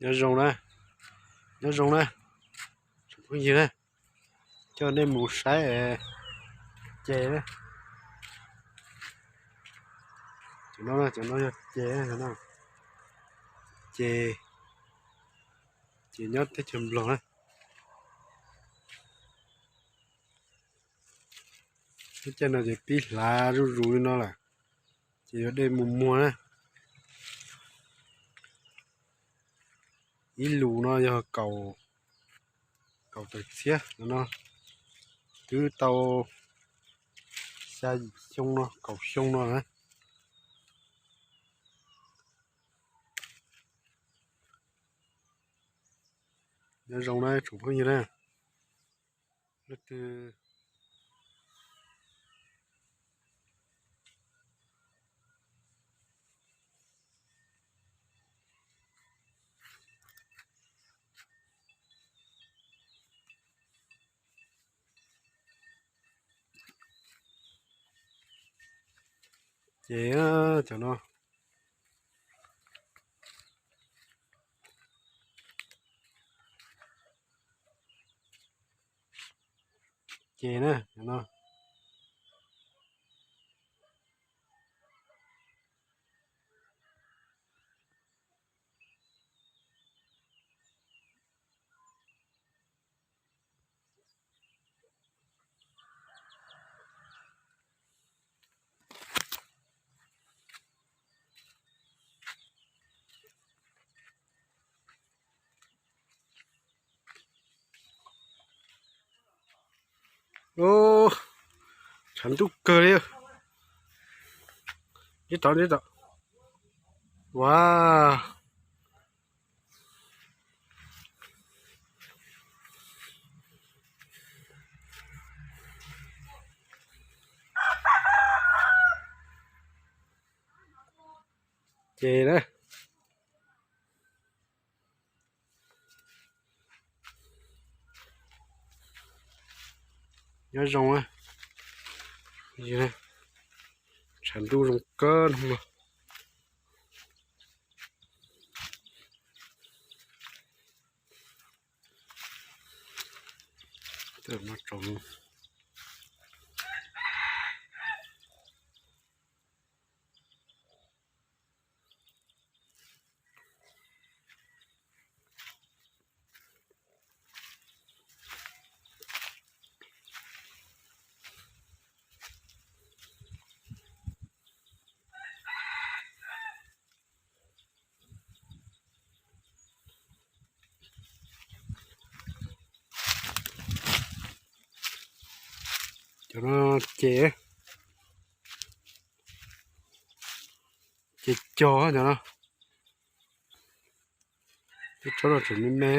Nyob zoo na, nyob zoo na, tsoom phooj ywg na, coj nej mus saib ces na. Cov no, cov no yog ces, ces, ces nyob teb chaws Nplog na. Lub caij no ces pib hlav zuj zus li no lawm, ces yuav dej mus muag na. Ib lus no yog kaum, kaum tawm txhiab no, twb tau xya yim xyoo no, kaum xyoo no na. Nyob zoo na tsoom phooj ywg na. Leej twg ces cov no ces na, cov no. Tshav ntuj kawg li. Ua, ces na, nyob zoo, tshav ntuj zoo kawg no. Cov no ces, ces cog cov no, tsob no tseem me me.